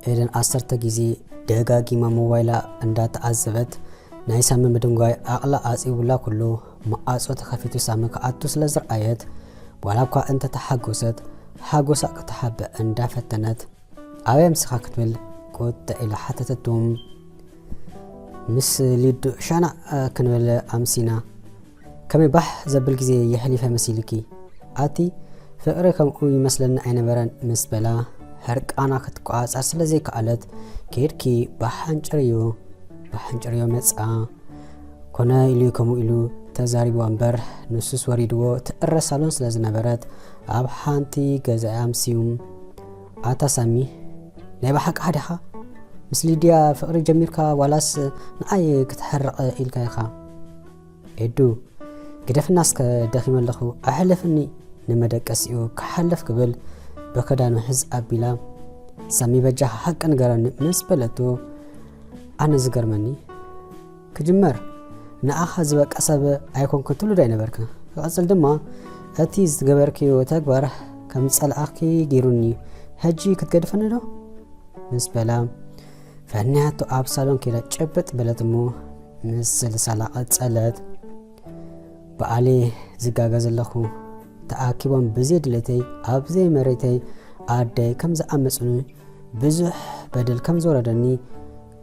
ኤደን ዓሰርተ ግዜ ደጋጊማ ሞባይላ እንዳተዓዘበት፣ ናይ ሳሚ ምድንጓይ ዓቕላ ኣጽቢቡላ ኩሉ፣ መዓጾ ተኸፊቱ ሳሚ ክኣቱ ስለ ዝረኣየት፣ ዋላ እኳ እንተተሓጎሰት፣ ሓጎሳ ክትሓብእ እንዳፈተነት፣ "ኣበይ ኣምሲኻ?" ክትብል ቁጥዕ ኢላ ሓተተቱ። "ምስ ሊዱ ሻና ክንብል ኣምሲና። ከመይ ባሕ ዘብል ግዜ የሕሊፈ መሲልኪ? ኣቲ ፍቕሪ ከምኡ ይመስለኒ ኣይነበረን" ምስ በላ፣ ሕርቃና ክትቆጻጸር ስለ ዘይከኣለት፣ "ኬድኪ ባሕ ኣንጭርዮ፣ ባሕ ኣንጭርዮ መጻ" ኮነ ኢሉ ከምኡ ኢሉ ተዛሪብዋ እምበር፣ ንሱስ ወሪድዎ ትዕረ ሳሎን ስለ ዝነበረት፣ ኣብ ሓንቲ ገዛ ኣምስዩ። "ኣታ ሳሚ፣ ናይ ብሓቂ ሓዲኻ? ምስ ሊድያ ፍቕሪ ጀሚርካ ዋላስ ንዓይ ክትሕርቕ ኢልካ ኢኻ?" "ኤዱ፣ ግደፍና እስከ፣ ደኺመ ኣለኹ፣ ኣሕልፍኒ" ንመደቀሲኡ ክሓልፍ ክብል ብኽዳኑ ሕዝ ኣቢላ፣ "ሳሚ በጃኻ ሓቂ ንገረኒ" ምስ በለቶ፣ ኣነ ዝገርመኒ ክጅመር ንኣኻ ዝበቃ ሰብ ኣይኮንኩን ትብሉ ዶ ኣይነበርካ? ክቐጽል ድማ እቲ ዝገበርክዮ ተግባር ከም ዝጸልኣኺ ገይሩኒ፣ ሕጂ ክትገድፈኒ ዶ? ምስ በላ፣ ፈንያቶ ኣብ ሳሎን ከይዳ ጭብጥ በለት እሞ ምስ ስልሳላ ቀጸለት። በዓሌ ዝጋገ ዘለኹ፣ ተኣኪቦም ብዘይ ድሌተይ ኣብ ዘይ መሬተይ ኣደይ ከም ዝኣመጹኒ፣ ብዙሕ በደል ከም ዝወረደኒ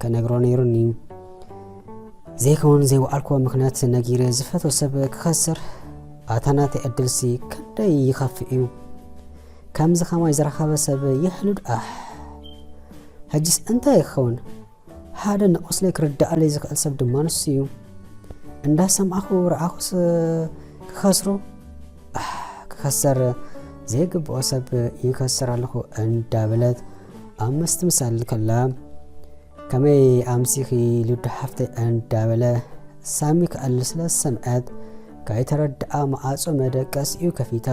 ከነግሮ ነይሩኒ። ዘይከውን ዘይወዓልክዎ ምኽንያት ነጊረ ዝፈትዎ ሰብ ክኸስር፣ ኣታ ናተይ ዕድልሲ ክንደይ ይኸፍእ እዩ። ከምዚ ኸማይ ዝረኸበ ሰብ ይሕሉድ ኣሕ። ሕጅስ እንታይ ክኸውን? ሓደ ንቑስለይ ክርድኣለይ ዝኽእል ሰብ ድማ ንሱ እዩ። እንዳሰማዕኹ ረኣኹስ ክኸስሮ፣ ኣሕ፣ ክኸሰር ዘይግብኦ ሰብ ይኸስር ኣለኹ እንዳበለት ኣብ ምስትምሳል ከላ፣ ከመይ ኣምሲኺ ሉዱ ሓፍተይ እንዳበለ ሳሚ ክኣሊ ስለ ዝሰምዐት፣ ከይተረድኣ መዓጾ መደቀሲኡ ከፊታ፣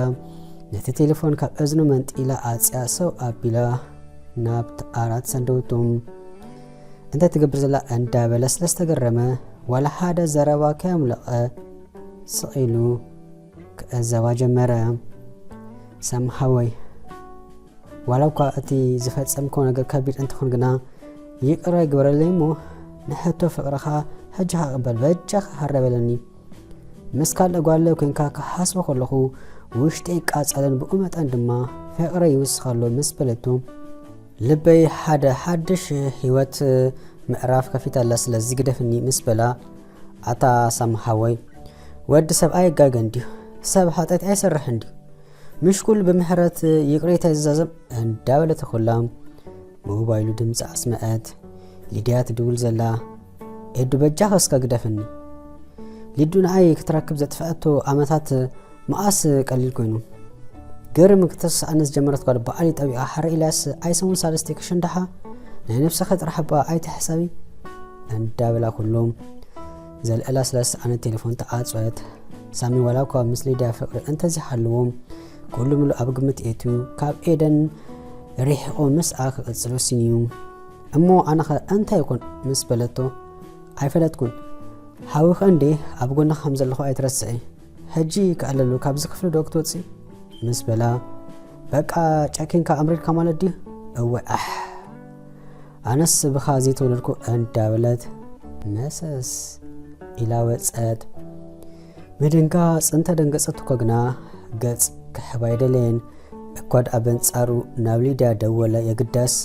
ነቲ ቴሌፎን ካብ እዝኑ መንጢላ ኣጽያ ሰው ኣቢላ ናብቲ ዓራት ሰደወቶ። እንታይ ትገብር ዘላ እንዳበለ ስለ ዝተገረመ፣ ዋላ ሓደ ዘረባ ከየምለቐ ስቕ ኢሉ ክዕዘባ ጀመረ። ሳሚ ሓወይ፣ ዋላ እኳ እቲ ዝፈጸምክዎ ነገር ከቢድ እንተኾን ግና፣ ይቕረ ግበረለይ እሞ፣ ንሕቶ ፍቕርኻ ሕጂ ክቕበል በጃኻ ሃረ በለኒ። ምስ ካልእ ጓል ኮይንካ ክሓስቦ ከለኹ፣ ውሽጠይ ይቃጸልን ብኡ መጠን ድማ ፍቕረይ ይውስኽ ኣሎ ምስ በለቶ፣ ልበይ ሓደ ሓድሽ ህይወት ምዕራፍ ከፊታ ኣላ፣ ስለዚ ግደፍኒ ምስ በላ፣ ኣታ ሳሚ ሓወይ፣ ወዲ ሰብ ኣይጋገን ድዩ? ሰብ ሓጢኣት ኣይሰርሕን ድዩ? ምሽ ኩሉ ብምሕረት ይቕሬታ ይዛዘም እንዳበለት ኩላ ሞባይሉ ድምፂ ኣስመዐት። ሊድያ ትድውል ዘላ። ኤዱ በጃኻ እስከ ግደፍኒ። ሊዱ ንዓይ ክትረክብ ዘጥፍዐቶ ዓመታት መኣስ ቀሊል ኮይኑ። ግርም ክተስኣነ ዝጀመረት ጓል በዓል ጠቢቓ ሓረ ኢልያስ ኣይሰሙን ሳልስቲ ክሽንዳሓ ናይ ነብስኻ ጥራሕ እባ ኣይትሕሰቢ እንዳበላ ኩሎም ዘልዕላ ስለ ዝሰኣነት ቴሌፎን ተዓጽወት። ሳሚ ዋላ እኳ ምስ ሊድያ ፍቕሪ እንተዘይሃልዎም፣ ኩሉ ምሉእ ኣብ ግምት የእትዩ ካብ ኤደን ርሒቑ ምስኣ ክቕጽል ወሲኑ እዩ። "እሞ ኣነኸ እንታይ ይኹን?" ምስ በለቶ፣ "ኣይፈለጥኩን። ሓውኺ እንዴ ኣብ ጎንኻ ከም ዘለኹ ኣይትረስዒ። ሕጂ ክኣለሉ ካብዚ ክፍሊ ዶ ክትወጺ?" ምስ በላ፣ "በቃ ጨኪንካ ኣምሪርካ ማለት ድዩ?" "እወ ኣሕ። ኣነስ ብኻ ዘይተወለድኩ" እንዳበለት መሰስ ኢላ ወጸት። ምድንጋጽ እንተ ደንገጸት እኮ ግና ገጽ ክሕብ ኣይደለየን። እኳ ደኣ በንጻሩ ናብ ሊድያ ደወለ። የግዳስ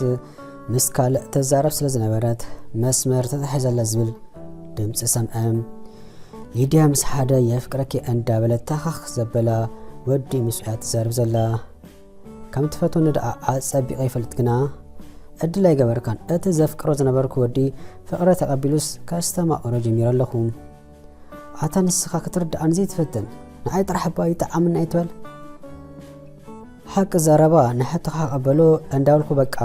ምስ ካልእ ተዛረብ ስለ ዝነበረት መስመር ተታሒዛላ ዝብል ድምጺ ሰምዐ። ሊድያ ምስ ሓደ "የፍቅረኪ" እንዳበለት ታኻኽ ዘበላ ወዲ ምስያ ትዛረብ ዘላ። ከም ትፈትወኒ ደኣ ኣጸቢቐ ይፈልጥ፣ ግና ዕድል ኣይገበርካን። እቲ ዘፍቅሮ ዝነበርኩ ወዲ ፍቕረ ተቐቢሉስ ከስተማቕሮ ጀሚረ ኣለኹ። ኣታ ንስኻ ክትርድኣኒ ዘይትፈትን፣ ንዓይ ጥራሕ እባ ይጥዓምኒ ኣይትበል። ሓቂ ዘረባ ንሕቶኻ ቀበሎ እንዳበልኩ በቃ፣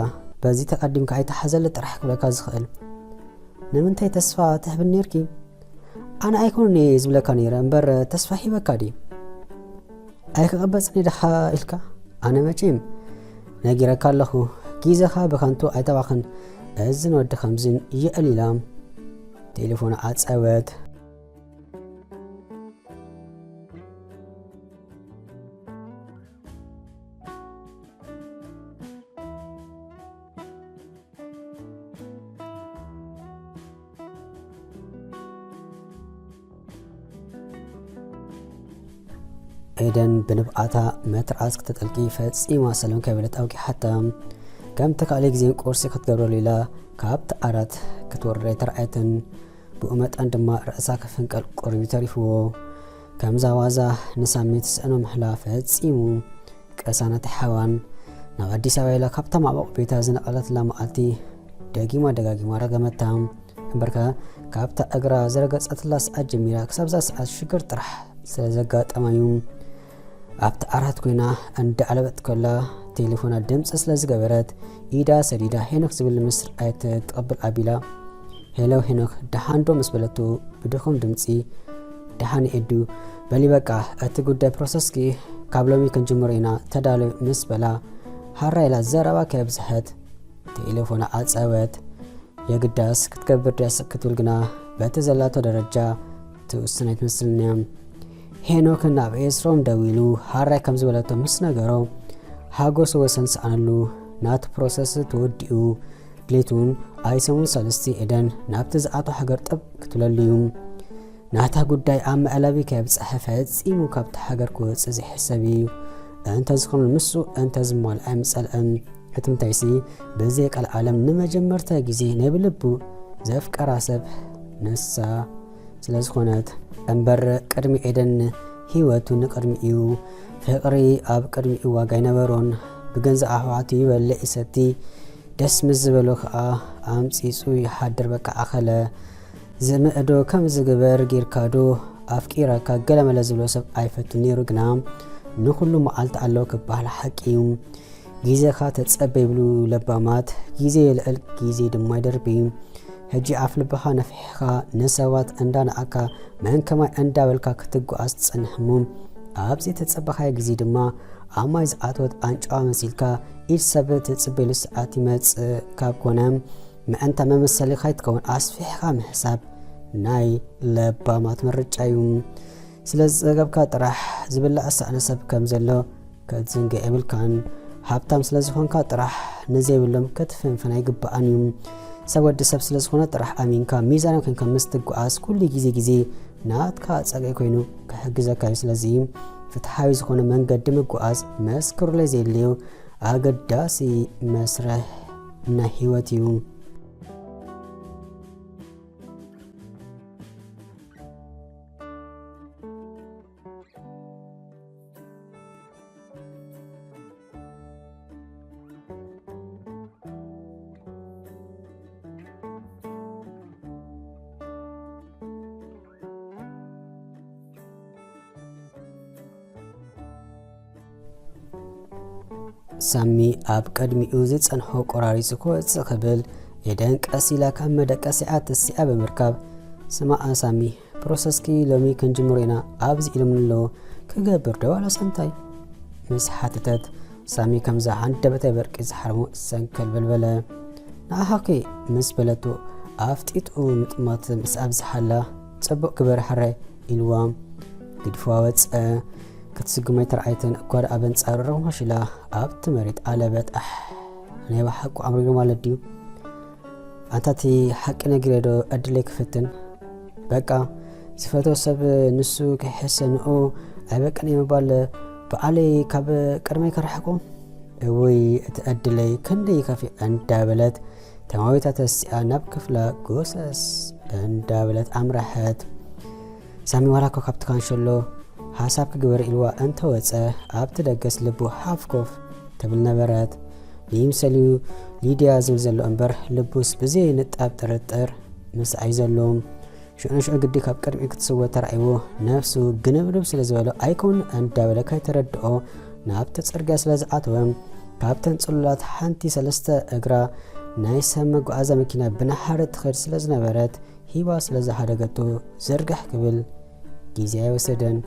በዚ ተቐዲምካ ኣይትሓዘለ ጥራሕ ክብለካ ዝኽእል። ንምንታይ ተስፋ ትህብኒ ነርኪ? ኣነ ኣይኮንን እየ ዝብለካ ነይረ እምበር ተስፋ ሂበካ ድየ? ኣይክቐበጽን እየ ድኻ ኢልካ? ኣነ መቼም ነጊረካ ኣለኹ፣ ግዜኻ ብኸንቱ ኣይተባኽን። እዝን ወዲ ከምዝን ይዕል ኢላ ቴሌፎን ዓጸወት። ኤደን ብንብዓታ መትርዓስ ክተጠልቂ ፈጺማ ሰለም ከይበለት ኣውጊሓታ። ከምቲ ካልእ ግዜን ቁርሲ ክትገብረሉ ኢላ ካብቲ ዓራት ክትወርድ ኣይተርኣየትን። ብኡ መጠን ድማ ርእሳ ክፍንቀል ቁሩብ ተሪፍዎ። ከምዛ ዋዛ ንሳሚ ትስእኖ ምሕላ ፈጺሙ ቅሳነት ሓዋን ናብ ኣዲስ ኣበባ ኢላ ካብታ ማዕበቕ ቤታ ዝነቐለትላ መዓልቲ ደጊማ ደጋጊማ ረገመታ። እምበርከ ካብታ እግራ ዝረገጸትላ ሰዓት ጀሚራ ክሳብ እዛ ሰዓት ሽግር ጥራሕ ስለ ዘጋጠማ እዩ። ኣብቲ ዓራት ኮይና እንዳዕለበት ከላ ቴሌፎና ድምፂ ስለ ዝገበረት ኢዳ ሰዲዳ ሄኖክ ዝብል ምስ ኣይትቕብል ኣቢላ፣ "ሄሎ ሄኖክ፣ ደሓን ዶ?" ምስ በለቱ ብድኹም ድምፂ፣ "ደሓን ኤዱ፣ በሊ በቃ እቲ ጉዳይ ፕሮሰስኪ ካብ ሎሚ ክንጅምሮ ኢና፣ ተዳሎ" ምስ በላ፣ ሃራ ኢላ ዘረባ ከየብዝሐት ቴሌፎና ዓጸወት። የግዳስ ክትገብር ድያስ ክትብል ግና በቲ ዘላቶ ደረጃ ትውስን ኣይትመስልን እያ። ሄኖክ ናብ ኤስሮም ደዊሉ ሃራይ ከም ዝበለቶ ምስ ነገሮ፣ ሓጎስ ወሰን ሰኣነሉ። ናቱ ፕሮሰስ ተወዲኡ። ድሌቱን ኣይሰሙን ሳልስቲ ኤደን ናብቲ ዝኣቶ ሃገር ጥብ ክትብለሉ እዩ። ናታ ጉዳይ ኣብ መዕለቢ ከየብጽሐ ፈጺሙ ካብቲ ሃገር ክወጽእ ዘይሕሰብ እዩ። እንተዝኾነ ንሱ እንተዝማልእ ኣይምጸልአን። እቲ ምንታይሲ፣ ብዘይ ቀልዓለም ንመጀመርታ ግዜ ናይ ብልቡ ዘፍቀራ ሰብ ንሳ ስለ ዝኾነት እምበር፣ ቅድሚ ኤደን ህይወቱ ንቅድሚኡ እዩ። ፍቕሪ ኣብ ቅድሚኡ ዋጋ ኣይነበሮን። ብገንዘብ ኣሕዋቱ ይበልዕ ይሰቲ፣ ደስ ምስ ዝበሎ ከኣ ኣምጺጹ ይሓድር። በቃ ኣኸለ። ዝምእዶ ከም ዝግበር ጌርካ ዶ ኣፍቂረካ ገለመለ ዝብሎ ሰብ ኣይፈቱን ነይሩ። ግና ንኹሉ መዓልቲ ኣለዎ ክበሃል ሓቂ እዩ። ግዜኻ ተጸበ ይብሉ ለባማት፣ ግዜ የልዕል ግዜ ድማ ይደርቢ። ሕጂ ኣፍ ልብኻ ነፊሕኻ ንሰባት እንዳነኣካ መን ከማይ እንዳበልካ ክትጓዓዝ ትጸንሕ እሞ፣ ኣብ ዘይተጸበኻዮ ግዜ ድማ ኣብ ማይ ዝኣተወት ኣንጫዋ መሲልካ ኢድ ሰብ ትጽበየሉ ሰዓት ይመጽእ ካብ ኮነ፣ ምእንታ መመሰሊ ከይትከውን ኣስፊሕኻ ምሕሳብ ናይ ለባማት ምርጫ እዩ። ስለ ዝጸገብካ ጥራሕ ዝብላዕ ሳእኒ ሰብ ከም ዘሎ ክትዝንግዕ የብልካን። ሃብታም ስለ ዝኾንካ ጥራሕ ንዘይብሎም ክትፍንፍን ኣይግባእን እዩ። ሰብ ወዲ ሰብ ስለ ዝኾነ ጥራሕ ኣሚንካ ሚዛናዊ ኮይንካ ምስ ትጓዓዝ ኩሉ ግዜ ግዜ ናትካ ጸግዒ ኮይኑ ክሕግዘካ እዩ። ስለዚ ፍትሓዊ ዝኾነ መንገዲ ምጉዓዝ መስክሩለይ ዘየድልዮ ኣገዳሲ መስርሕ ናይ ህይወት እዩ። ሳሚ ኣብ ቅድሚኡ ዝጸንሖ ቆራሪጹ ክወጽእ ክብል፣ ኤደን ቀስ ኢላ ካብ መደቀሲኣ ተሲኣ ብምርካብ፣ "ስማዕ ሳሚ፣ ፕሮሰስኪ ሎሚ ክንጅምሮ ኢና ኣብዚ ኢሎምኒ ኣለዉ፣ ክገብር ዶ ዋላስ እንታይ?" ምስ ሓተተት፣ ሳሚ ከምዛ ሃንደበታዊ በርቂ ዝሓርሞ ሰንከል በልበለ። "ንዓኻ'ከ?" ምስ በለቶ ኣፍጢጡ ምጥማት ምስ ኣብዝሓላ፣ "ጽቡቕ ግበር ሕራይ" ኢልዋ። ግድፍዋ ወጸ። ክትስጉም ኣይተርኣየትን። እኳ ደኣ በንጻሩ ረዋሽ ኢላ ኣብቲ መሬት ኣለበት። ኣሕ፣ ናይ ብሓቁ ኣምሪሩ ማለት ድዩ? ኣንታ እቲ ሓቂ ነጊረ ዶ ዕድለይ ክፍትን? በቃ፣ ዝፈትዎ ሰብ ንሱ ክሕሰ ንኡ ኣይበቅን እየ ምባል በዓለይ ካብ ቅድመይ ከርሕቆ? እውይ፣ እቲ ዕድለይ ክንደይ ይኸፍእ እንዳበለት ተማዊታ ተሲኣ ናብ ክፍላ ጎሰስ እንዳበለት ኣምረሐት። ሳሚ ዋላ እኮ ካብቲ ካንሸሎ ሓሳብ ክግበር ኢልዋ እንተወጸ፣ ኣብቲ ደገስ ልቡ ሓፍ ኮፍ ትብል ነበረት። ንይምሰልዩ ሊድያ ዝብል ዘሎ እምበር፣ ልቡስ ብዘይ ንጣብ ጥርጥር ምስኣይ ዘሎ። ሽዑ ንሽዑ ግዲ ካብ ቅድሚኡ ክትስወ ተራእይዎ፣ ነፍሱ ግንብንብ ስለ ዝበሎ፣ ኣይኮን እንዳበለ ከይተረድኦ ናብቲ ጽርግያ ስለ ዝኣተወ፣ ካብተን ጽሉላት ሓንቲ ሰለስተ እግራ ናይ ሰብ መጓዓዝያ መኪና ብናሓረ ትኸድ ስለ ዝነበረት፣ ሂባ ስለ ዝሓደገቶ፣ ዝርግሕ ክብል ግዜ ኣይወሰደን።